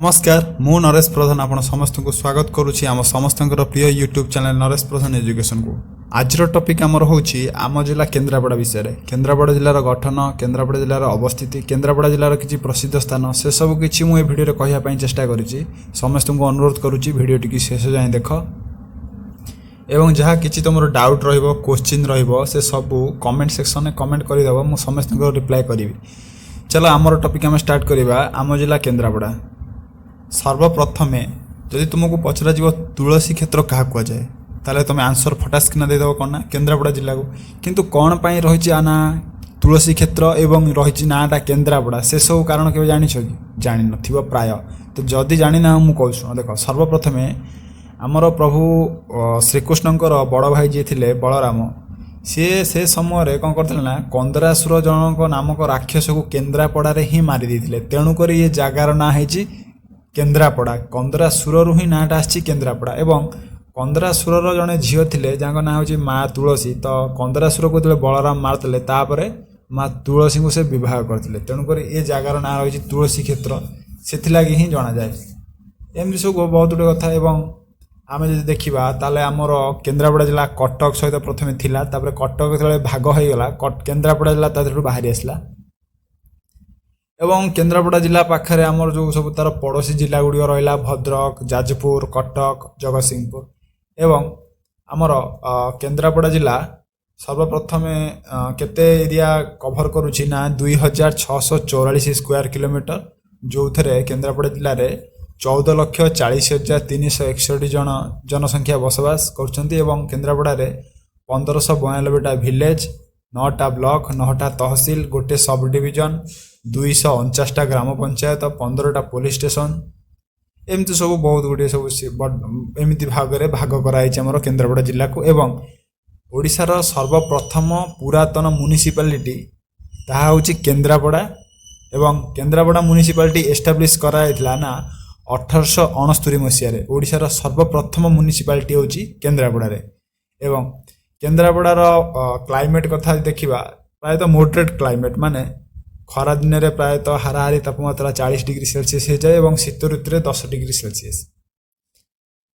ନମସ୍କାର, ମୁଁ ନରେଶ ପ୍ରଧାନ ଆପଣ ସମସ୍ତଙ୍କୁ ସ୍ୱାଗତ କରୁଛି ଆମ ସମସ୍ତଙ୍କର ପ୍ରିୟ ୟୁଟ୍ୟୁବ୍ ଚ୍ୟାନେଲ୍ ନରେଶ ପ୍ରଧାନ ଏଜୁକେସନକୁ। ଆଜିର ଟପିକ୍ ଆମର ହେଉଛି ଆମ ଜିଲ୍ଲା କେନ୍ଦ୍ରାପଡ଼ା ବିଷୟରେ। କେନ୍ଦ୍ରାପଡ଼ା ଜିଲ୍ଲାର ଗଠନ, କେନ୍ଦ୍ରାପଡ଼ା ଜିଲ୍ଲାର ଅବସ୍ଥିତି, କେନ୍ଦ୍ରାପଡ଼ା ଜିଲ୍ଲାର କିଛି ପ୍ରସିଦ୍ଧ ସ୍ଥାନ, ସେସବୁ କିଛି ମୁଁ ଏ ଭିଡ଼ିଓରେ କହିବା ପାଇଁ ଚେଷ୍ଟା କରିଛି। ସମସ୍ତଙ୍କୁ ଅନୁରୋଧ କରୁଛି, ଭିଡ଼ିଓଟିକି ଶେଷ ଯାଏଁ ଦେଖ ଏବଂ ଯାହା କିଛି ତୁମର ଡାଉଟ୍ ରହିବ, କୋଶ୍ଚିନ୍ ରହିବ, ସେ ସବୁ କମେଣ୍ଟ ସେକ୍ସନରେ କମେଣ୍ଟ କରିଦେବ। ମୁଁ ସମସ୍ତଙ୍କର ରିପ୍ଲାଏ କରିବି। ଚାଲ, ଆମର ଟପିକ୍ ଆମେ ଷ୍ଟାର୍ଟ କରିବା, ଆମ ଜିଲ୍ଲା କେନ୍ଦ୍ରାପଡ଼ା। ସର୍ବପ୍ରଥମେ ଯଦି ତୁମକୁ ପଚରାଯିବ ତୁଳସୀ କ୍ଷେତ୍ର କାହାକୁ କୁହାଯାଏ, ତାହେଲେ ତୁମେ ଆନ୍ସର ଫଟାସ୍ କିନା ଦେଇଦେବ କ'ଣ ନା କେନ୍ଦ୍ରାପଡ଼ା ଜିଲ୍ଲାକୁ। କିନ୍ତୁ କ'ଣ ପାଇଁ ରହିଛି ଆ ନାଁ ତୁଳସୀ କ୍ଷେତ୍ର ଏବଂ ରହିଛି ନାଁଟା କେନ୍ଦ୍ରାପଡ଼ା, ସେସବୁ କାରଣ କେବେ ଜାଣିଛ କି? ଜାଣିନଥିବ ପ୍ରାୟ। ତ ଯଦି ଜାଣିନାହ, ମୁଁ କହୁଛି, ଶୁଣ। ଦେଖ, ସର୍ବପ୍ରଥମେ ଆମର ପ୍ରଭୁ ଶ୍ରୀକୃଷ୍ଣଙ୍କର ବଡ଼ ଭାଇ ଯିଏ ଥିଲେ ବଳରାମ, ସିଏ ସେ ସମୟରେ କ'ଣ କରିଥିଲେ ନା କନ୍ଦରାସୁର ଜଣଙ୍କ ନାମକ ରାକ୍ଷସକୁ କେନ୍ଦ୍ରାପଡ଼ାରେ ହିଁ ମାରି ଦେଇଥିଲେ। ତେଣୁକରି ଏ ଜାଗାର ନାଁ ହେଇଛି କେନ୍ଦ୍ରାପଡ଼ା। କନ୍ଦରାସୁରରୁ ହିଁ ନାଁଟା ଆସିଛି କେନ୍ଦ୍ରାପଡ଼ା। ଏବଂ କନ୍ଦରାସୁରର ଜଣେ ଝିଅ ଥିଲେ, ଯାହାଙ୍କ ନାଁ ହେଉଛି ମା ତୁଳସୀ। ତ କନ୍ଦରାସୁରକୁ ଯେତେବେଳେ ବଳରାମ ମାରିଥିଲେ, ତାପରେ ମା ତୁଳସୀଙ୍କୁ ସେ ବିବାହ କରିଥିଲେ। ତେଣୁକରି ଏ ଜାଗାର ନାଁ ରହିଛି ତୁଳସୀ କ୍ଷେତ୍ର, ସେଥିଲାଗି ହିଁ ଜଣାଯାଏ। ଏମିତି ସବୁ ବହୁତ ଗୁଡ଼ିଏ କଥା। ଏବଂ ଆମେ ଯଦି ଦେଖିବା, ତାହେଲେ ଆମର କେନ୍ଦ୍ରାପଡ଼ା ଜିଲ୍ଲା କଟକ ସହିତ ପ୍ରଥମେ ଥିଲା। ତାପରେ କଟକ ଯେତେବେଳେ ଭାଗ ହୋଇଗଲା, କେନ୍ଦ୍ରାପଡ଼ା ଜିଲ୍ଲା ତା ଦେହରୁ ବାହାରି ଆସିଲା। ଏବଂ କେନ୍ଦ୍ରାପଡ଼ା ଜିଲ୍ଲା ପାଖରେ ଆମର ଯେଉଁ ସବୁ ତାର ପଡ଼ୋଶୀ ଜିଲ୍ଲା ଗୁଡ଼ିକ ରହିଲା, ଭଦ୍ରକ, ଯାଜପୁର, କଟକ, ଜଗତସିଂହପୁର। ଏବଂ ଆମର କେନ୍ଦ୍ରାପଡ଼ା ଜିଲ୍ଲା ସର୍ବପ୍ରଥମେ କେତେ ଏରିଆ କଭର କରୁଛି ନା 2644 ସ୍କୋୟାର କିଲୋମିଟର, ଯେଉଁଥିରେ କେନ୍ଦ୍ରାପଡ଼ା ଜିଲ୍ଲାରେ 14,40,361 ଜଣ ଜନସଂଖ୍ୟା ବସବାସ କରୁଛନ୍ତି। ଏବଂ କେନ୍ଦ୍ରାପଡ଼ାରେ 1592ଟା ଭିଲେଜ, ନଅଟା ବ୍ଲକ, ନଅଟା ତହସିଲ, ଗୋଟେ ସବ୍ ଡିଭିଜନ, 249ଟା ଗ୍ରାମ ପଞ୍ଚାୟତ, 15ଟା ପୋଲିସ ଷ୍ଟେସନ, ଏମିତି ସବୁ ବହୁତ ଗୁଡ଼ିଏ ସବୁ ଏମିତି ଭାଗରେ ଭାଗ କରାଯାଇଛି ଆମର କେନ୍ଦ୍ରାପଡ଼ା ଜିଲ୍ଲାକୁ। ଏବଂ ଓଡ଼ିଶାର ସର୍ବପ୍ରଥମ ପୁରାତନ ମ୍ୟୁନିସିପାଲିଟି ତାହା ହେଉଛି କେନ୍ଦ୍ରାପଡ଼ା। ଏବଂ କେନ୍ଦ୍ରାପଡ଼ା ମ୍ୟୁନିସିପାଲିଟି ଏଷ୍ଟାବ୍ଲିଶ କରାଯାଇଥିଲା ନା 1869 ମସିହାରେ। ଓଡ଼ିଶାର ସର୍ବପ୍ରଥମ ମ୍ୟୁନିସିପାଲିଟି ହେଉଛି କେନ୍ଦ୍ରାପଡ଼ାରେ। ଏବଂ କେନ୍ଦ୍ରାପଡ଼ାର କ୍ଲାଇମେଟ୍ କଥା ଯଦି ଦେଖିବା, ପ୍ରାୟତଃ ମୋଡରେଟ୍ କ୍ଲାଇମେଟ୍, ମାନେ ଖରା ଦିନରେ ପ୍ରାୟତଃ ହାରାହାରି ତାପମାତ୍ରା 40 ଡିଗ୍ରୀ ସେଲସିୟସ୍ ହେଇଯାଏ ଏବଂ ଶୀତ ଋତୁରେ 10 ଡିଗ୍ରୀ ସେଲସିୟସ୍।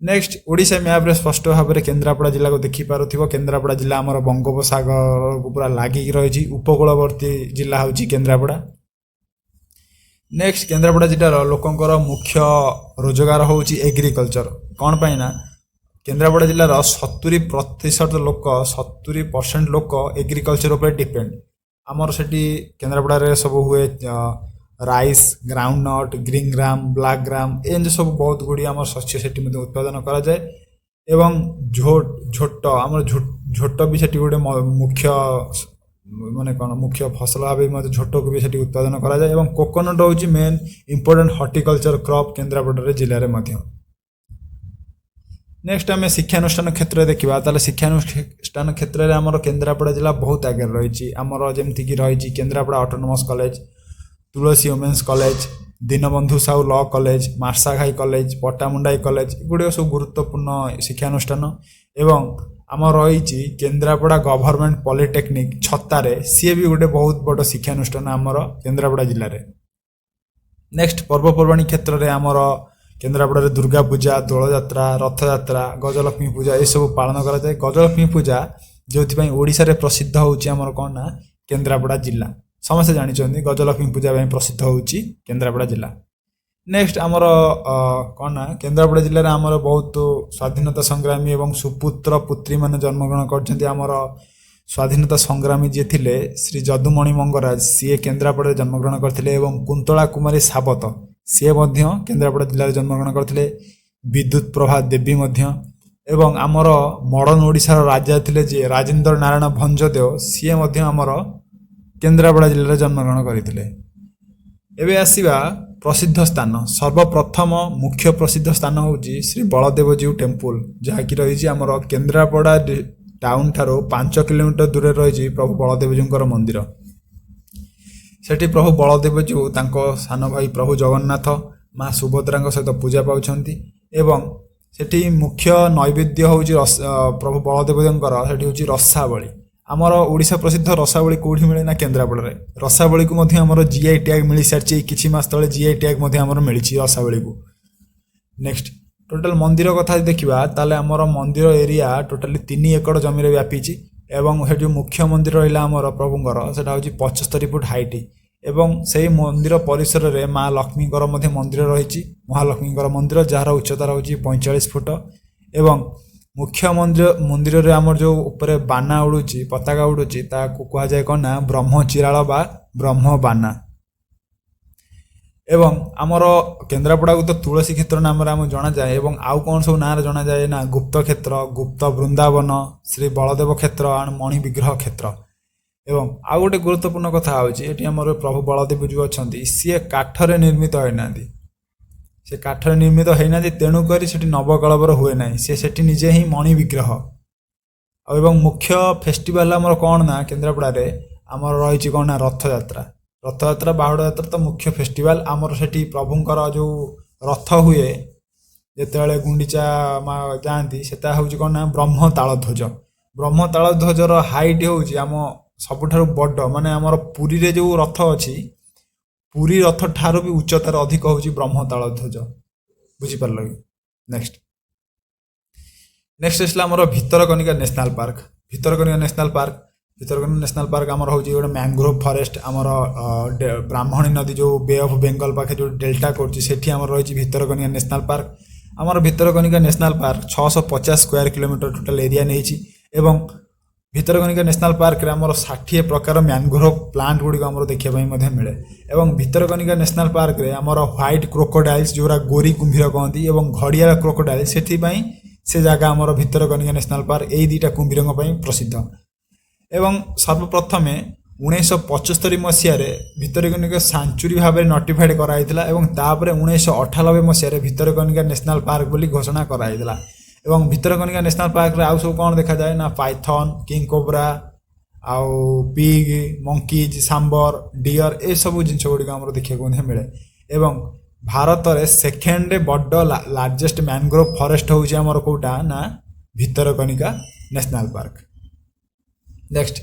ନେକ୍ସଟ, ଓଡ଼ିଶା ମ୍ୟାପ୍ରେ ସ୍ପଷ୍ଟ ଭାବରେ କେନ୍ଦ୍ରାପଡ଼ା ଜିଲ୍ଲାକୁ ଦେଖିପାରୁଥିବ। କେନ୍ଦ୍ରାପଡ଼ା ଜିଲ୍ଲା ଆମର ବଙ୍ଗୋପସାଗରକୁ ପୁରା ଲାଗିକି ରହିଛି। ଉପକୂଳବର୍ତ୍ତୀ ଜିଲ୍ଲା ହେଉଛି କେନ୍ଦ୍ରାପଡ଼ା। ନେକ୍ସଟ, କେନ୍ଦ୍ରାପଡ଼ା ଜିଲ୍ଲାର ଲୋକଙ୍କର ମୁଖ୍ୟ ରୋଜଗାର ହେଉଛି ଏଗ୍ରିକଲଚର। କ'ଣ ପାଇଁ ନା କେନ୍ଦ୍ରାପଡ଼ା ଜିଲ୍ଲାର 70% ଲୋକ, 70% ଲୋକ ଏଗ୍ରିକଲଚର ଉପରେ ଡିପେଣ୍ଡ। ଆମର ସେଠି କେନ୍ଦ୍ରାପଡ଼ାରେ ସବୁ ହୁଏ rice, ground nut, green gram, black gram, ଏମିତି ସବୁ ବହୁତ ଗୁଡ଼ିଏ ଆମର ଶସ୍ୟ ସେଠି ମଧ୍ୟ ଉତ୍ପାଦନ କରାଯାଏ। ଏବଂ ଝୋଟ, ଆମର ଝୋଟ ବି ସେଠି ଗୋଟେ ମୁଖ୍ୟ, ମାନେ କ'ଣ, ମୁଖ୍ୟ ଫସଲ ଭାବେ ମଧ୍ୟ ଝୋଟକୁ ବି ସେଠି ଉତ୍ପାଦନ କରାଯାଏ। ଏବଂ କୋକୋନଟ୍ ହେଉଛି ମେନ୍ ଇମ୍ପୋର୍ଟାଣ୍ଟ ହର୍ଟିକଲଚର କ୍ରପ୍ କେନ୍ଦ୍ରାପଡ଼ାରେ ଜିଲ୍ଲାରେ ମଧ୍ୟ। ନେକ୍ସଟ, ଆମେ ଶିକ୍ଷାନୁଷ୍ଠାନ କ୍ଷେତ୍ରରେ ଦେଖିବା, ତାହେଲେ ଶିକ୍ଷାନୁଷ୍ଠାନ କ୍ଷେତ୍ରରେ ଆମର କେନ୍ଦ୍ରାପଡ଼ା ଜିଲ୍ଲା ବହୁତ ଆଗରେ ରହିଛି। ଆମର ଯେମିତିକି ରହିଛି Kendrapara autonomous college, Tulasi women's college, Dinabandhu Sahu law college, Marshaghai college, Pattamundai college, ଏଗୁଡ଼ିକ ସବୁ ଗୁରୁତ୍ୱପୂର୍ଣ୍ଣ ଶିକ୍ଷାନୁଷ୍ଠାନ। ଏବଂ ଆମର ରହିଛି କେନ୍ଦ୍ରାପଡ଼ା ଗଭର୍ଣ୍ଣମେଣ୍ଟ ପଲିଟେକ୍ନିକ୍ ଛତାରେ, ସିଏ ବି ଗୋଟେ ବହୁତ ବଡ଼ ଶିକ୍ଷାନୁଷ୍ଠାନ ଆମର କେନ୍ଦ୍ରାପଡ଼ା ଜିଲ୍ଲାରେ। ନେକ୍ସଟ, ପର୍ବପର୍ବାଣୀ କ୍ଷେତ୍ରରେ ଆମର କେନ୍ଦ୍ରାପଡ଼ାରେ ଦୁର୍ଗା ପୂଜା, ଦୋଳଯାତ୍ରା, ରଥଯାତ୍ରା, ଗଜଲକ୍ଷ୍ମୀ ପୂଜା, ଏସବୁ ପାଳନ କରାଯାଏ। ଗଜଲକ୍ଷ୍ମୀ ପୂଜା ଯେଉଁଥିପାଇଁ ଓଡ଼ିଶାରେ ପ୍ରସିଦ୍ଧ ହେଉଛି ଆମର କ'ଣ ନା କେନ୍ଦ୍ରାପଡ଼ା ଜିଲ୍ଲା। ସମସ୍ତେ ଜାଣିଛନ୍ତି, ଗଜଲକ୍ଷ୍ମୀ ପୂଜା ପାଇଁ ପ୍ରସିଦ୍ଧ ହେଉଛି କେନ୍ଦ୍ରାପଡ଼ା ଜିଲ୍ଲା। ନେକ୍ସଟ, ଆମର କ'ଣ ନା କେନ୍ଦ୍ରାପଡ଼ା ଜିଲ୍ଲାରେ ଆମର ବହୁତ ସ୍ୱାଧୀନତା ସଂଗ୍ରାମୀ ଏବଂ ସୁପୁତ୍ର ପୁତ୍ରୀମାନେ ଜନ୍ମଗ୍ରହଣ କରିଛନ୍ତି। ଆମର ସ୍ୱାଧୀନତା ସଂଗ୍ରାମୀ ଯିଏ ଥିଲେ ଶ୍ରୀ ଯଦୁମଣି ମଙ୍ଗରାଜ, ସିଏ କେନ୍ଦ୍ରାପଡ଼ାରେ ଜନ୍ମଗ୍ରହଣ କରିଥିଲେ। ଏବଂ କୁନ୍ତଳା କୁମାରୀ ସାବତ, ସିଏ ମଧ୍ୟ କେନ୍ଦ୍ରାପଡ଼ା ଜିଲ୍ଲାରେ ଜନ୍ମଗ୍ରହଣ କରିଥିଲେ। ବିଦ୍ୟୁତ ପ୍ରଭା ଦେବୀ ମଧ୍ୟ। ଏବଂ ଆମର ମଡ଼ର୍ଣ୍ଣ ଓଡ଼ିଶାର ରାଜା ଥିଲେ ଯିଏ ରାଜେନ୍ଦ୍ର ନାରାୟଣ ଭଞ୍ଜଦେଓ, ସିଏ ମଧ୍ୟ ଆମର କେନ୍ଦ୍ରାପଡ଼ା ଜିଲ୍ଲାରେ ଜନ୍ମଗ୍ରହଣ କରିଥିଲେ। ଏବେ ଆସିବା ପ୍ରସିଦ୍ଧ ସ୍ଥାନ। ସର୍ବପ୍ରଥମ ମୁଖ୍ୟ ପ୍ରସିଦ୍ଧ ସ୍ଥାନ ହେଉଛି ଶ୍ରୀ ବଳଦେବଜୀଉ ଟେମ୍ପୁଲ, ଯାହାକି ରହିଛି ଆମର କେନ୍ଦ୍ରାପଡ଼ା ଟାଉନ ଠାରୁ 5 କିଲୋମିଟର ଦୂରରେ ରହିଛି ପ୍ରଭୁ ବଳଦେବଜୀଉଙ୍କର ମନ୍ଦିର। ସେଠି ପ୍ରଭୁ ବଳଦେବଜୀଉ ତାଙ୍କ ସାନ ଭାଇ ପ୍ରଭୁ ଜଗନ୍ନାଥ, ମା ସୁଭଦ୍ରାଙ୍କ ସହିତ ପୂଜା ପାଉଛନ୍ତି। ଏବଂ ସେଠି ମୁଖ୍ୟ ନୈବେଦ୍ୟ ହେଉଛି ପ୍ରଭୁ ବଳଦେବଜୀଉଙ୍କର ସେଠି ହେଉଛି ରସାବଳି। ଆମର ଓଡ଼ିଶା ପ୍ରସିଦ୍ଧ ରସାବଳି କେଉଁଠି ମିଳେ ନା କେନ୍ଦ୍ରାପଡ଼ାରେ। ରସାବଳିକୁ ମଧ୍ୟ ଆମର ଜିଆଇ ଟ୍ୟାଗ୍ ମିଳିସାରିଛି। ଏଇ କିଛି ମାସ ତଳେ ଜିଆଇ ଟ୍ୟାଗ୍ ମଧ୍ୟ ଆମର ମିଳିଛି ରସାବଳିକୁ। ନେକ୍ସଟ, ଟୋଟାଲ ମନ୍ଦିର କଥା ଯଦି ଦେଖିବା, ତାହେଲେ ଆମର ମନ୍ଦିର ଏରିଆ ଟୋଟାଲି 3 ଏକର ଜମିରେ ବ୍ୟାପିଛି ଏବଂ ସେଠି ଯେଉଁ ମୁଖ୍ୟ ମନ୍ଦିର ରହିଲା ଆମର ପ୍ରଭୁଙ୍କର, ସେଟା ହେଉଛି 75 ଫୁଟ ହାଇଟ୍ ଏବଂ ସେଇ ମନ୍ଦିର ପରିସରରେ ମା ଲକ୍ଷ୍ମୀଙ୍କର ମଧ୍ୟ ମନ୍ଦିର ରହିଛି, ମହାଲକ୍ଷ୍ମୀଙ୍କର ମନ୍ଦିର, ଯାହାର ଉଚ୍ଚତା ରହୁଛି 45 ଫୁଟ। ଏବଂ ମୁଖ୍ୟ ମନ୍ଦିରରେ ଆମର ଯେଉଁ ଉପରେ ବାନା ଉଡ଼ୁଛି, ପତାକା ଉଡ଼ୁଛି, ତାକୁ କୁହାଯାଏ କ'ଣ ନା ବ୍ରହ୍ମଚିରାଳ ବା ବ୍ରହ୍ମବାନା। ଏବଂ ଆମର କେନ୍ଦ୍ରାପଡ଼ାକୁ ତ ତୁଳସୀ କ୍ଷେତ୍ର ନାମରେ ଆମକୁ ଜଣାଯାଏ ଏବଂ ଆଉ କ'ଣ ସବୁ ନାଁରେ ଜଣାଯାଏ ନା ଗୁପ୍ତ କ୍ଷେତ୍ର, ଗୁପ୍ତ ବୃନ୍ଦାବନ, ଶ୍ରୀ ବଳଦେବ କ୍ଷେତ୍ର ଆଣ୍ଡ ମଣି ବିଗ୍ରହ କ୍ଷେତ୍ର। ଏବଂ ଆଉ ଗୋଟେ ଗୁରୁତ୍ୱପୂର୍ଣ୍ଣ କଥା ହେଉଛି, ଏଠି ଆମର ପ୍ରଭୁ ବଳଦେବ ଯେଉଁ ଅଛନ୍ତି, ସିଏ କାଠରେ ନିର୍ମିତ ହୋଇନାହାନ୍ତି। ସେ କାଠରେ ନିର୍ମିତ ହେଇନାହାନ୍ତି, ତେଣୁକରି ସେଠି ନବକଳେବର ହୁଏ ନାହିଁ। ସେ ସେଠି ନିଜେ ହିଁ ମଣି ବିଗ୍ରହ। ଆଉ ଏବଂ ମୁଖ୍ୟ ଫେଷ୍ଟିଭାଲ ଆମର କ'ଣ ନା କେନ୍ଦ୍ରାପଡ଼ାରେ ଆମର ରହିଛି କ'ଣ ନା ରଥଯାତ୍ରା। ରଥଯାତ୍ରା, ବାହୁଡ଼ା ଯାତ୍ରା ତ ମୁଖ୍ୟ ଫେଷ୍ଟିଭାଲ ଆମର। ସେଠି ପ୍ରଭୁଙ୍କର ଯେଉଁ ରଥ ହୁଏ, ଯେତେବେଳେ ଗୁଣ୍ଡିଚା ମା ଯାଆନ୍ତି, ସେଟା ହେଉଛି କ'ଣ ନା ବ୍ରହ୍ମ ତାଳଧ୍ୱଜ। ବ୍ରହ୍ମ ତାଳଧ୍ୱଜର ହାଇଟ୍ ହେଉଛି ଆମ ସବୁଠାରୁ ବଡ଼, ମାନେ ଆମର ପୁରୀରେ ଯେଉଁ ରଥ ଅଛି, ପୁରୀ ରଥ ଠାରୁ ବି ଉଚ୍ଚତାର ଅଧିକ ହେଉଛି ବ୍ରହ୍ମ ତାଳଧ୍ୱଜ। ବୁଝିପାରିଲ କି? ନେକ୍ସଟ, ନେକ୍ସଟ ଆସିଲା ଆମର Bhitarkanika national park. Bhitarkanika national park, Bhitarkanika national park ଆମର ହେଉଛି ଗୋଟେ ମ୍ୟାଙ୍ଗ୍ରୋଭ ଫରେଷ୍ଟ। ଆମର ବ୍ରାହ୍ମଣୀ ନଦୀ ଯେଉଁ ବେ ଅଫ୍ ବେଙ୍ଗଲ ପାଖେ ଯେଉଁ ଡେଲ୍ଟା କରୁଛି, ସେଠି ଆମର ରହିଛି ଭିତରକନିକା ନ୍ୟାସନାଲ ପାର୍କ। ଆମର Bhitarkanika national park 650 square kilometre total area ନେଇଛି ଏବଂ ଭିତରକନିକା ନ୍ୟାସନାଲ ପାର୍କରେ ଆମର 60 ପ୍ରକାର ମ୍ୟାନଗ୍ରୋଭ ପ୍ଲାଣ୍ଟ ଗୁଡ଼ିକ ଆମର ଦେଖିବା ପାଇଁ ମଧ୍ୟ ମିଳେ। ଏବଂ ଭିତରକନିକା ନ୍ୟାସନାଲ ପାର୍କରେ ଆମର ହ୍ୱାଇଟ୍ କ୍ରୋକୋଡାଇଲ୍ସ, ଯେଉଁଗୁଡ଼ା ଗୋରି କୁମ୍ଭୀର କହନ୍ତି, ଏବଂ ଘଡ଼ିଆଳ କ୍ରୋକୋଡାଇଲ୍, ସେଥିପାଇଁ ସେ ଜାଗା ଆମର ଭିତରକନିକା ନ୍ୟାସନାଲ ପାର୍କ ଏଇ ଦୁଇଟା କୁମ୍ଭୀରଙ୍କ ପାଇଁ ପ୍ରସିଦ୍ଧ। ଏବଂ ସର୍ବପ୍ରଥମେ 1975 ମସିହାରେ ଭିତରକନିକା ସାଞ୍ଚୁରୀ ଭାବରେ ନୋଟିଫାଇଡ୍ କରାଯାଇଥିଲା ଏବଂ ତାପରେ 1998 ମସିହାରେ ଭିତରକନିକା ନ୍ୟାସନାଲ ପାର୍କ ବୋଲି ଘୋଷଣା କରାଯାଇଥିଲା। ଏବଂ ଭିତରକନିକା ନ୍ୟାସନାଲ ପାର୍କରେ ଆଉ ସବୁ କ'ଣ ଦେଖାଯାଏ ନା ପାଇଥନ୍, କିଙ୍ଗ କୋବ୍ରା ଆଉ ପିଗ୍, ମଙ୍କିଜ୍, ସାମ୍ବର, ଡିଅର୍, ଏସବୁ ଜିନିଷ ଗୁଡ଼ିକ ଆମର ଦେଖିବାକୁ ମଧ୍ୟ ମିଳେ। ଏବଂ ଭାରତରେ ସେକେଣ୍ଡ ବଡ଼ ଲାର୍ଜେଷ୍ଟ ମ୍ୟାନଗ୍ରୋଭ ଫରେଷ୍ଟ ହେଉଛି ଆମର କେଉଁଟା ନା Bhitarkanika national park. Next,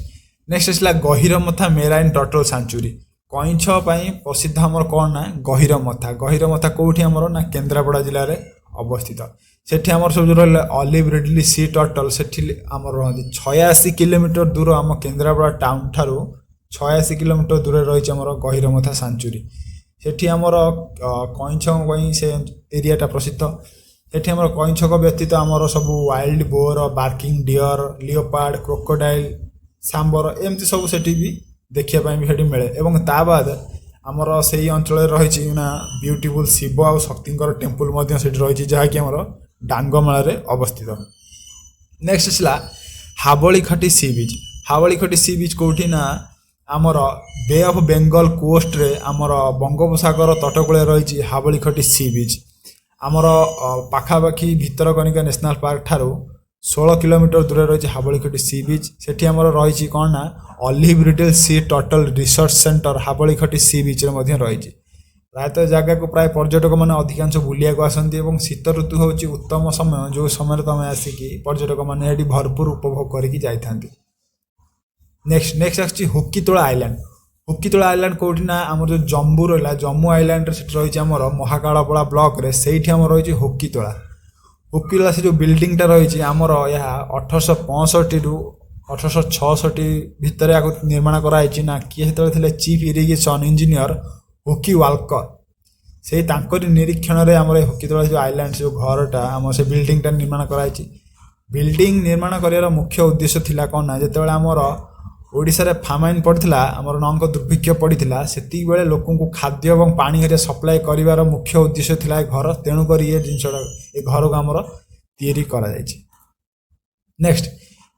next ଆସିଲା ଗହିରମଥା ମେରାଇନ୍ ଟର୍ଟଲ ସାଞ୍ଚୁରୀ। କଇଁଛ ପାଇଁ ପ୍ରସିଦ୍ଧ ଆମର କ'ଣ ନା ଗହିରମଥା। ଗହିରମଥା କେଉଁଠି ଆମର ନା କେନ୍ଦ୍ରାପଡ଼ା ଜିଲ୍ଲାରେ ଅବସ୍ଥିତ। ସେଠି ଆମର ସବୁ ଯେଉଁ ରହିଲେ ଅଲିଭ୍ ରିଡଲି ସି ଟର୍ଟଲ, ସେଠି ଆମର ରହନ୍ତି। 86 କିଲୋମିଟର ଦୂର, ଆମ କେନ୍ଦ୍ରାପଡ଼ା ଟାଉନ୍ ଠାରୁ 86 କିଲୋମିଟର ଦୂରରେ ରହିଛି ଆମର ଗହିରମଥା ସାଞ୍ଚୁରୀ। ସେଠି ଆମର କଇଁଛଙ୍କ ପାଇଁ ସେ ଏରିଆଟା ପ୍ରସିଦ୍ଧ। ସେଠି ଆମର କଇଁଛଙ୍କ ବ୍ୟତୀତ ଆମର ସବୁ wild boar, barking deer, leopard, crocodile, sambar, ଏମିତି ସବୁ ସେଠି ବି ଦେଖିବା ପାଇଁ ବି ସେଠି ମିଳେ। ଏବଂ ତା ବାଦ ଆମର ସେଇ ଅଞ୍ଚଳରେ ରହିଛି ନା ବ୍ୟୁଟିଫୁଲ୍ ଶିବ ଆଉ ଶକ୍ତିଙ୍କର ଟେମ୍ପୁଲ ମଧ୍ୟ ସେଠି ରହିଛି, ଯାହାକି ଆମର ଡାଙ୍ଗମାଳରେ ଅବସ୍ଥିତ। ନେକ୍ସଟ ଆସିଲା ହାବଳିଖଟି ସି ବିଚ୍। ହାବଳିଖଟି ସି ବିଚ୍ କେଉଁଠି ନା ଆମର ବେ ଅଫ୍ ବେଙ୍ଗଲ କୋଷ୍ଟରେ, ଆମର ବଙ୍ଗୋପସାଗର ତଟକୂଳରେ ରହିଛି ହାବଳିଖଟି ସି ବିଚ୍। ଆମର ପାଖାପାଖି ଭିତରକନିକା ନ୍ୟାସନାଲ ପାର୍କ ଠାରୁ 16 କିଲୋମିଟର ଦୂରରେ ରହିଛି ହାବଳିଖଟି ସି ବିଚ୍। ସେଠି ଆମର ରହିଛି କ'ଣ ନା olive ridley sea turtle research centre Habalikhati sea ବିଚ୍ରେ ମଧ୍ୟ ରହିଛି। ପ୍ରାୟତଃ ଜାଗାକୁ ପ୍ରାୟ ପର୍ଯ୍ୟଟକମାନେ ଅଧିକାଂଶ ବୁଲିବାକୁ ଆସନ୍ତି ଏବଂ ଶୀତ ଋତୁ ହେଉଛି ଉତ୍ତମ ସମୟ, ଯେଉଁ ସମୟରେ ତୁମେ ଆସିକି ପର୍ଯ୍ୟଟକମାନେ ଏଠି ଭରପୁର ଉପଭୋଗ କରିକି ଯାଇଥାନ୍ତି। ନେକ୍ସଟ, ନେକ୍ସଟ ଆସୁଛି ହୁକିତୋଳା ଆଇଲ୍ୟାଣ୍ଡ। ହୁକିତୋଳା ଆଇଲ୍ୟାଣ୍ଡ କେଉଁଠି ନା ଆମର ଯେଉଁ ଜମ୍ମୁ ରହିଲା, ଜମ୍ମୁ ଆଇଲ୍ୟାଣ୍ଡରେ ସେଠି ରହିଛି ଆମର ମହାକାଳପଡ଼ା ବ୍ଲକରେ, ସେଇଠି ଆମର ରହିଛି ହୁକିତୋଳା। ହୁକିତୋଳା ସେ ଯେଉଁ ବିଲ୍ଡିଂଟା ରହିଛି ଆମର, ଏହା 1865ରୁ 1866 ଭିତରେ ଏହାକୁ ନିର୍ମାଣ କରାଯାଇଛି। ନା କିଏ ସେତେବେଳେ ଥିଲେ ଚିଫ୍ ଇରିଗେସନ୍ ଇଞ୍ଜିନିୟର ହୁକି ୱାଲକର, ସେଇ ତାଙ୍କରି ନିରୀକ୍ଷଣରେ ଆମର ଏ ହୁକିତୋଳା ଯେଉଁ ଆଇଲ୍ୟାଣ୍ଡ, ଯେଉଁ ଘରଟା ଆମର, ସେ ବିଲ୍ଡିଂଟା ନିର୍ମାଣ କରାଯାଇଛି। ବିଲ୍ଡିଂ ନିର୍ମାଣ କରିବାର ମୁଖ୍ୟ ଉଦ୍ଦେଶ୍ୟ ଥିଲା କ'ଣ ନା ଯେତେବେଳେ ଆମର ଓଡ଼ିଶାରେ ଫାମାଇନ୍ ପଡ଼ିଥିଲା, ଆମର ନଅଙ୍କ ଦୁର୍ଭିକ୍ଷ ପଡ଼ିଥିଲା, ସେତିକି ବେଳେ ଲୋକଙ୍କୁ ଖାଦ୍ୟ ଏବଂ ପାଣି ହେରିକା ସପ୍ଲାଏ କରିବାର ମୁଖ୍ୟ ଉଦ୍ଦେଶ୍ୟ ଥିଲା ଏ ଘର। ତେଣୁକରି ଏ ଜିନିଷଟା, ଏ ଘରକୁ ଆମର ତିଆରି କରାଯାଇଛି। ନେକ୍ସଟ,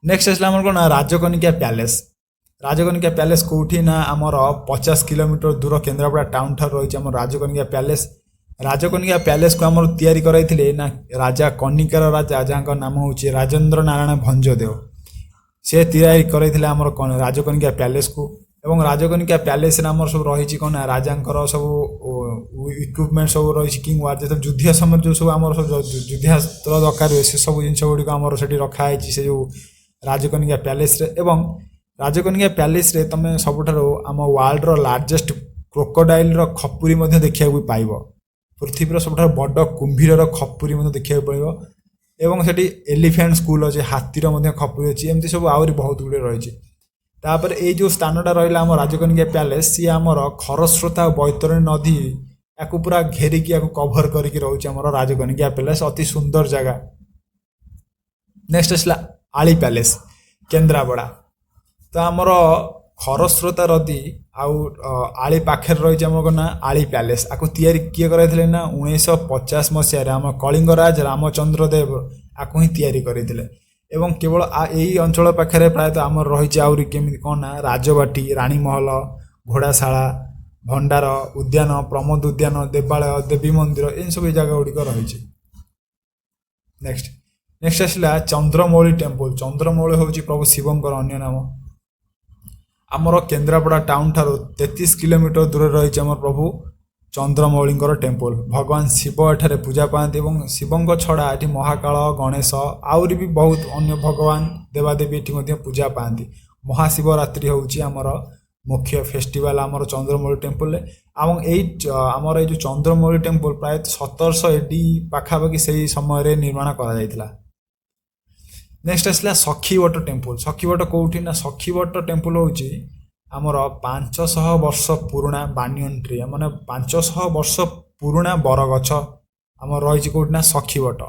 ନେକ୍ସଟ ଆସିଲା ଆମର କ'ଣ ନା ରାଜକନିକା ପ୍ୟାଲେସ୍। ରାଜକନିକା ପ୍ୟାଲେସ୍ କେଉଁଠି ନା ଆମର 50 କିଲୋମିଟର ଦୂର କେନ୍ଦ୍ରାପଡ଼ା ଟାଉନ୍ ଠାରୁ ରହିଛି ଆମର ରାଜକନିକା ପ୍ୟାଲେସ୍। ରାଜକନିକା ପ୍ୟାଲେସ୍କୁ ଆମର ତିଆରି କରାଇଥିଲେ ନା ରାଜା କନିକାର ରାଜା, ଯାହାଙ୍କ ନାମ ହେଉଛି ରାଜେନ୍ଦ୍ର ନାରାୟଣ ଭଞ୍ଜଦେଓ। ସେ ତିଆରି କରାଇଥିଲେ ଆମର କ'ଣ ରାଜକନିକା ପ୍ୟାଲେସ୍କୁ। ଏବଂ ରାଜକନିକା ପ୍ୟାଲେସ୍ରେ ଆମର ସବୁ ରହିଛି କ'ଣ ନା ରାଜାଙ୍କର ସବୁ ଇକ୍ୱିପମେଣ୍ଟ ସବୁ ରହିଛି। କିଙ୍ଗ ୱାର ଯେତେବେଳେ ଯୁଦ୍ଧ ସମୟରେ ଯେଉଁ ସବୁ ଆମର ସବୁ ଯୁଦ୍ଧାସ୍ତ୍ର ଦରକାର ହୁଏ, ସେ ସବୁ ଜିନିଷ ଗୁଡ଼ିକ ଆମର ସେଠି ରଖା ହେଇଛି ସେ ଯେଉଁ ରାଜକନିକା ପ୍ୟାଲେସ୍ରେ। ଏବଂ ରାଜକନିକା ପ୍ୟାଲେସ୍ରେ ତୁମେ ସବୁଠାରୁ ଆମ ୱାର୍ଲଡର ଲାର୍ଜେଷ୍ଟ କ୍ରୋକୋଡାଇଲର ଖପୁରୀ ମଧ୍ୟ ଦେଖିବାକୁ ପାଇବ। ପୃଥିବୀର ସବୁଠାରୁ ବଡ଼ କୁମ୍ଭୀରର ଖପୁରୀ ମଧ୍ୟ ଦେଖିବାକୁ ପାଇବ ଏବଂ ସେଠି ଏଲିଫ୍ୟାଣ୍ଟ ସ୍କୁଲ ଅଛି, ହାତୀର ମଧ୍ୟ ଖପୁରୀ ଅଛି। ଏମିତି ସବୁ ଆହୁରି ବହୁତ ଗୁଡ଼ିଏ ରହିଛି। ତାପରେ ଏଇ ଯେଉଁ ସ୍ଥାନଟା ରହିଲା ଆମ ରାଜକନିକା ପ୍ୟାଲେସ୍, ସିଏ ଆମର ଖରସ୍ରୋତା ଆଉ ବୈତରଣୀ ନଦୀ ୟାକୁ ପୁରା ଘେରିକି, ୟାକୁ କଭର କରିକି ରହୁଛି ଆମର ରାଜକନିକା ପ୍ୟାଲେସ୍। ଅତି ସୁନ୍ଦର ଜାଗା। ନେକ୍ସଟ ଆସିଲା ଆଳି ପ୍ୟାଲେସ୍, କେନ୍ଦ୍ରାପଡ଼ା। ତ ଆମର ଖରସ୍ରୋତା ନଦୀ ଆଉ ଆଳି ପାଖରେ ରହିଛି ଆମର ନା ଆଳି ପ୍ୟାଲେସ୍। ଆକୁ ତିଆରି କିଏ କରାଇଥିଲେ ନା 1950 ମସିହାରେ ଆମ କଳିଙ୍ଗରାଜ ରାମଚନ୍ଦ୍ର ଦେବ ଆକୁ ହିଁ ତିଆରି କରିଥିଲେ। ଏବଂ କେବଳ ଏଇ ଅଞ୍ଚଳ ପାଖରେ ପ୍ରାୟତଃ ଆମର ରହିଛି ଆହୁରି କେମିତି କ'ଣ ନା ରାଜବାଟୀ, ରାଣୀମହଲ, ଘୋଡ଼ାଶାଳା, ଭଣ୍ଡାର ଉଦ୍ୟାନ, ପ୍ରମୋଦ ଉଦ୍ୟାନ, ଦେବାଳୟ, ଦେବୀ ମନ୍ଦିର, ଏମିତି ସବୁ ଏଇ ଜାଗା ଗୁଡ଼ିକ ରହିଛି। ନେକ୍ସଟ ଆସିଲା ଚନ୍ଦ୍ରମୌଳି ଟେମ୍ପଲ। ଚନ୍ଦ୍ରମୌଳି ହେଉଛି ପ୍ରଭୁ ଶିବଙ୍କର ଅନ୍ୟ ନାମ। ଆମର କେନ୍ଦ୍ରାପଡ଼ା ଟାଉନ୍ ଠାରୁ 33 କିଲୋମିଟର ଦୂରରେ ରହିଛି ଆମର ପ୍ରଭୁ ଚନ୍ଦ୍ରମୌଳିଙ୍କର ଟେମ୍ପଲ। ଭଗବାନ ଶିବ ଏଠାରେ ପୂଜା ପାଆନ୍ତି ଏବଂ ଶିବଙ୍କ ଛଡ଼ା ଏଠି ମହାକାଳ, ଗଣେଶ, ଆହୁରି ବି ବହୁତ ଅନ୍ୟ ଭଗବାନ ଦେବାଦେବୀ ଏଠି ମଧ୍ୟ ପୂଜା ପାଆନ୍ତି। ମହାଶିବରାତ୍ରି ହେଉଛି ଆମର ମୁଖ୍ୟ ଫେଷ୍ଟିଭାଲ ଆମର ଚନ୍ଦ୍ରମୌଳି ଟେମ୍ପଲରେ। ଏବଂ ଏଇ ଆମର ଏଇ ଯେଉଁ ଚନ୍ଦ୍ରମୌଳି ଟେମ୍ପଲ ପ୍ରାୟତଃ 1700 ଏଡି ପାଖାପାଖି ସେଇ ସମୟରେ ନିର୍ମାଣ କରାଯାଇଥିଲା। ନେକ୍ସଟ ଆସିଲା ସଖୀବଟ ଟେମ୍ପଲ। ସଖୀବଟ କେଉଁଠି ନା ସଖୀବଟ ଟେମ୍ପଲ ହେଉଛି ଆମର 500 ବର୍ଷ ପୁରୁଣା ବାନିୟନ ଟ୍ରି, ମାନେ 500 ବର୍ଷ ପୁରୁଣା ବରଗଛ ଆମର ରହିଛି କେଉଁଠି ନା ସଖୀବଟ।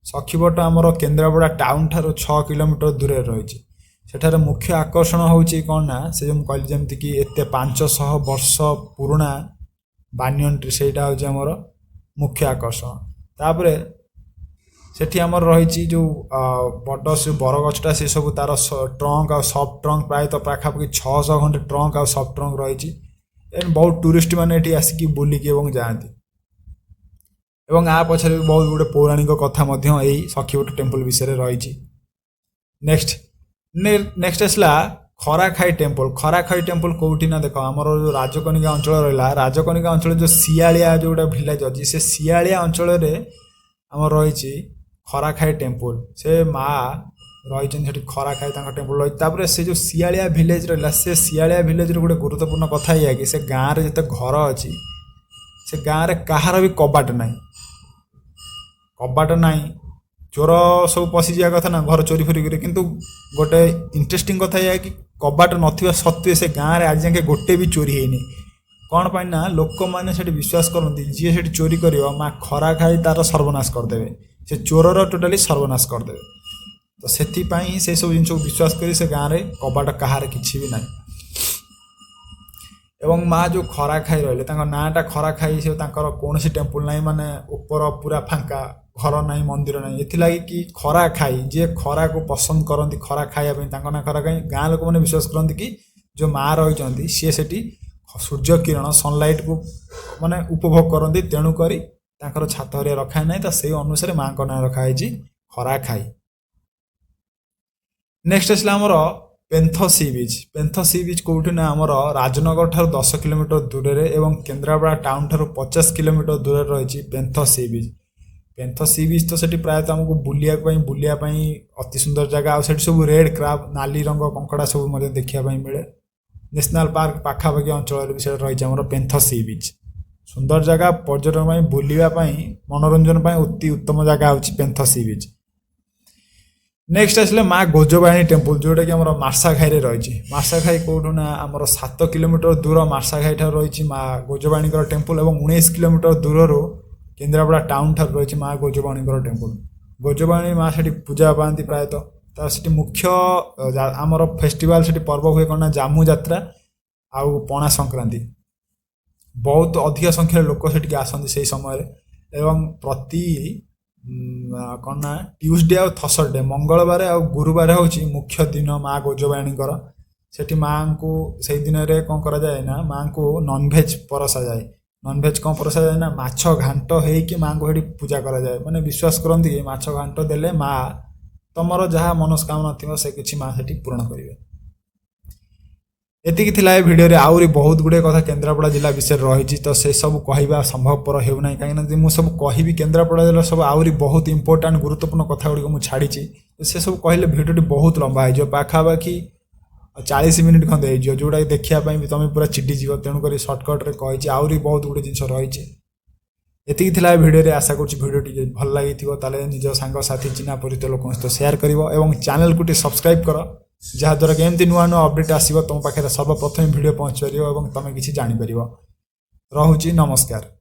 ସଖୀବଟ ଆମର କେନ୍ଦ୍ରାପଡ଼ା ଟାଉନ୍ ଠାରୁ 6 କିଲୋମିଟର ଦୂରରେ ରହିଛି। ସେଠାରେ ମୁଖ୍ୟ ଆକର୍ଷଣ ହେଉଛି କ'ଣ ନା ସେ ଯେଉଁ ମୁଁ କହିଲି ଯେମିତିକି ଏତେ 500 ବର୍ଷ ପୁରୁଣା ବାନିୟନ ଟ୍ରି, ସେଇଟା ହେଉଛି ଆମର ମୁଖ୍ୟ ଆକର୍ଷଣ। ତାପରେ ସେଠି ଆମର ରହିଛି ଯେଉଁ ବଡ଼ ସେ ବରଗଛଟା, ସେ ସବୁ ତାର ଟ୍ରଙ୍କ ଆଉ ସଫ୍ଟ ଟ୍ରଙ୍କ ପ୍ରାୟତଃ ପାଖାପାଖି 600 ଖଣ୍ଡେ ଟ୍ରଙ୍କ ଆଉ ସଫ୍ଟ ଟ୍ରଙ୍କ ରହିଛି। ଏବଂ ବହୁତ ଟୁରିଷ୍ଟ ମାନେ ଏଠି ଆସିକି ବୁଲିକି ଏବଂ ଯାଆନ୍ତି। ଏବଂ ଆ ପଛରେ ବି ବହୁତ ଗୁଡ଼ିଏ ପୌରାଣିକ କଥା ମଧ୍ୟ ଏଇ ସଖୀବଟ ଟେମ୍ପଲ ବିଷୟରେ ରହିଛି। ନେକ୍ସଟ ଆସିଲା ଖରାଖାଇ ଟେମ୍ପଲ। ଖରାଖାଇ ଟେମ୍ପଲ କେଉଁଠି ନା ଦେଖ ଆମର ଯେଉଁ ରାଜକନିକା ଅଞ୍ଚଳ ରହିଲା, ରାଜକନିକା ଅଞ୍ଚଳରେ ଯେଉଁ ଶିଆଳିଆ ଯେଉଁଟା ଭିଲେଜ ଅଛି, ସେ ଶିଆଳିଆ ଅଞ୍ଚଳରେ ଆମର ରହିଛି ଖରାଖାଇ ଟେମ୍ପଲ। ସେ ମା ରହିଛନ୍ତି ସେଠି, ଖରାଖାଇ ତାଙ୍କ ଟେମ୍ପଲ ରହିଛି। ତାପରେ ସେ ଯେଉଁ ଶିଆଳିଆ ଭିଲେଜ ରହିଲା, ସେ ଶିଆଳିଆ ଭିଲେଜର ଗୋଟେ ଗୁରୁତ୍ୱପୂର୍ଣ୍ଣ କଥା ଏଇଆ କି ସେ ଗାଁରେ ଯେତେ ଘର ଅଛି, ସେ ଗାଁରେ କାହାର ବି କବାଟ ନାହିଁ। କବାଟ ନାହିଁ, ଚୋର ସବୁ ପଶିଯିବା କଥା ନା ଘର ଚୋରି ଫୋରି କରି। କିନ୍ତୁ ଗୋଟେ ଇଣ୍ଟରେଷ୍ଟିଂ କଥା ଏଇଆ କି କବାଟ ନଥିବା ସତ୍ତ୍ୱେ ସେ ଗାଁରେ ଆଜି ଯାକେ ଗୋଟେ ବି ଚୋରି ହେଇନି। କ'ଣ ପାଇଁ ନା ଲୋକମାନେ ସେଠି ବିଶ୍ୱାସ କରନ୍ତି ଯିଏ ସେଠି ଚୋରି କରିବ ମା ଖରା ଖାଇ ତାର ସର୍ବନାଶ କରିଦେବେ, ସେ ଚୋରର ଟୋଟାଲି ସର୍ବନାଶ କରିଦେବେ। ତ ସେଥିପାଇଁ ସେସବୁ ଜିନିଷକୁ ବିଶ୍ୱାସ କରି ସେ ଗାଁରେ କବାଟ କାହାର କିଛି ବି ନାହିଁ। ଏବଂ ମା ଯେଉଁ ଖରା ଖାଇ ରହିଲେ, ତାଙ୍କ ନାଁଟା ଖରା ଖାଇ, ସେ ତାଙ୍କର କୌଣସି ଟେମ୍ପଲ ନାହିଁ, ମାନେ ଉପର ପୁରା ଫାଙ୍କା, ଘର ନାହିଁ, ମନ୍ଦିର ନାହିଁ। ଏଥିଲାଗି କି ଖରା ଖାଇ, ଯିଏ ଖରାକୁ ପସନ୍ଦ କରନ୍ତି ଖରା ଖାଇବା ପାଇଁ, ତାଙ୍କ ନାଁ ଖରା ଖାଇ। ଗାଁ ଲୋକମାନେ ବିଶ୍ୱାସ କରନ୍ତି କି ଯେଉଁ ମା ରହିଛନ୍ତି ସିଏ ସେଠି ସୂର୍ଯ୍ୟ କିରଣ ସନଲାଇଟ୍କୁ ମାନେ ଉପଭୋଗ କରନ୍ତି, ତେଣୁକରି ତାଙ୍କର ଛାତ ହରିଆ ରଖା ନାହିଁ। ତ ସେଇ ଅନୁସାରେ ମାଙ୍କ ନାଁ ରଖାହେଇଛି ଖରା ଖାଇ। ନେକ୍ସଟ ଆସିଲା ଆମର ପେନ୍ଥ ସି ବିଚ୍। ପେନ୍ଥ ସି ବିଚ୍ କେଉଁଠି ନା ଆମର ରାଜନଗର ଠାରୁ 10 କିଲୋମିଟର ଦୂରରେ ଏବଂ କେନ୍ଦ୍ରାପଡ଼ା ଟାଉନ୍ ଠାରୁ 50 କିଲୋମିଟର ଦୂରରେ ରହିଛି ପେନ୍ଥ ସି ବିଚ୍। ପେନ୍ଥ ସି ବିଚ୍ ତ ସେଠି ପ୍ରାୟତଃ ଆମକୁ ବୁଲିବା ପାଇଁ ଅତି ସୁନ୍ଦର ଜାଗା। ଆଉ ସେଠି ସବୁ ରେଡ୍ କ୍ରାବ୍, ନାଲି ରଙ୍ଗ କଙ୍କଡ଼ା ସବୁ ମଧ୍ୟ ଦେଖିବା ପାଇଁ ମିଳେ। ନ୍ୟାସନାଲ୍ ପାର୍କ ପାଖାପାଖି ଅଞ୍ଚଳରେ ବି ସେଟା ରହିଛି ଆମର ପେନ୍ଥ ସି ବିଚ୍। ସୁନ୍ଦର ଜାଗା, ପର୍ଯ୍ୟଟନ ପାଇଁ, ବୁଲିବା ପାଇଁ, ମନୋରଞ୍ଜନ ପାଇଁ ଅତି ଉତ୍ତମ ଜାଗା ହେଉଛି ପେନ୍ଥ ସି ବିଚ୍। ନେକ୍ସଟ ଆସିଲେ ମା ଗୋଜବାଣୀ ଟେମ୍ପଲ, ଯେଉଁଟାକି ଆମର ମାର୍ଶାଘାଇରେ ରହିଛି। ମାର୍ଶାଘାଇ କେଉଁଠୁ ନା ଆମର 7 କିଲୋମିଟର ଦୂର ମାର୍ଶାଘାଇ ଠାରୁ ରହିଛି ମା ଗୋଜବାଣୀଙ୍କର ଟେମ୍ପଲ ଏବଂ 19 କିଲୋମିଟର ଦୂରରୁ କେନ୍ଦ୍ରାପଡ଼ା ଟାଉନ୍ ଠାରୁ ରହିଛି ମା ଗୋଜବାଣୀଙ୍କର ଟେମ୍ପଲ। ଗୋଜବାଣୀ ମା ସେଠି ପୂଜା ପାଆନ୍ତି ପ୍ରାୟତଃ। ତ ସେଠି ମୁଖ୍ୟ ଆମର ଫେଷ୍ଟିଭାଲ ସେଠି ପର୍ବ ହୁଏ କ'ଣ ନା ଜାମୁ ଯାତ୍ରା ଆଉ ପଣା ସଂକ୍ରାନ୍ତି। ବହୁତ ଅଧିକ ସଂଖ୍ୟାରେ ଲୋକ ସେଠିକି ଆସନ୍ତି ସେଇ ସମୟରେ। ଏବଂ ପ୍ରତି କ'ଣ ନା ଟ୍ୟୁସଡେ ଆଉ ଥର୍ସଡେ, ମଙ୍ଗଳବାର ଆଉ ଗୁରୁବାର ହେଉଛି ମୁଖ୍ୟ ଦିନ ମା ଗୋଜବାଣୀଙ୍କର। ସେଠି ମାଆଙ୍କୁ ସେଇ ଦିନରେ କ'ଣ କରାଯାଏ ନା ମାଆଙ୍କୁ ନନଭେଜ୍ ପରସାଯାଏ। ନନଭେଜ୍ କ'ଣ ପରସାଯାଏ ନା ମାଛ ଘାଣ୍ଟ ହେଇକି ମାଆଙ୍କୁ ସେଠି ପୂଜା କରାଯାଏ। ମାନେ ବିଶ୍ୱାସ କରନ୍ତି କି ମାଛ ଘାଣ୍ଟ ଦେଲେ ମା ତମର ଯାହା ମନସ୍କାମନା ଥିବ ସେ କିଛି ମା ସେଠି ପୂରଣ କରିବେ। ଏତିକି ଥିଲା ଏ ଭିଡ଼ିଓରେ। ଆହୁରି ବହୁତ ଗୁଡ଼ିଏ କଥା କେନ୍ଦ୍ରାପଡ଼ା ଜିଲ୍ଲା ବିଷୟରେ ରହିଛି, ତ ସେସବୁ କହିବା ସମ୍ଭବପର ହେଉନାହିଁ। କାହିଁକିନା ଯଦି ମୁଁ ସବୁ କହିବି କେନ୍ଦ୍ରାପଡ଼ା ଜିଲ୍ଲା ସବୁ ଆହୁରି ବହୁତ ଇମ୍ପୋର୍ଟାଣ୍ଟ ଗୁରୁତ୍ୱପୂର୍ଣ୍ଣ କଥା ଗୁଡ଼ିକ ମୁଁ ଛାଡ଼ିଛି, ତ ସେସବୁ କହିଲେ ଭିଡ଼ିଓଟି ବହୁତ ଲମ୍ବା ହେଇଯିବ। ପାଖାପାଖି 40 ମିନିଟ୍ ଖଣ୍ଡେ ହେଇଯିବ, ଯେଉଁଟାକି ଦେଖିବା ପାଇଁ ବି ତୁମେ ପୁରା ଚିଡ଼ିଯିବ। ତେଣୁକରି ସର୍ଟକଟ୍ରେ କହିଛି। ଆହୁରି ବହୁତ ଗୁଡ଼ିଏ ଜିନିଷ ରହିଛି। ଏତିକି ଥିଲା ଏ ଭିଡ଼ିଓରେ। ଆଶା କରୁଛି ଭିଡ଼ିଓ ଟିକେ ଭଲ ଲାଗିଥିବ। ତାହେଲେ ନିଜ ସାଙ୍ଗସାଥି, ଚିହ୍ନା ପରିଚିତ ଲୋକଙ୍କ ସହିତ ସେୟାର କରିବ ଏବଂ ଚ୍ୟାନେଲକୁ ଟିକେ ସବସ୍କ୍ରାଇବ୍ କର, ଯାହାଦ୍ୱାରା କି ଏମିତି ନୂଆ ନୂଆ ଅପଡ଼େଟ୍ ଆସିବ, ତୁମ ପାଖରେ ସର୍ବପ୍ରଥମେ ଭିଡ଼ିଓ ପହଞ୍ଚିପାରିବ ଏବଂ ତୁମେ କିଛି ଜାଣିପାରିବ। ରହୁଛି, ନମସ୍କାର।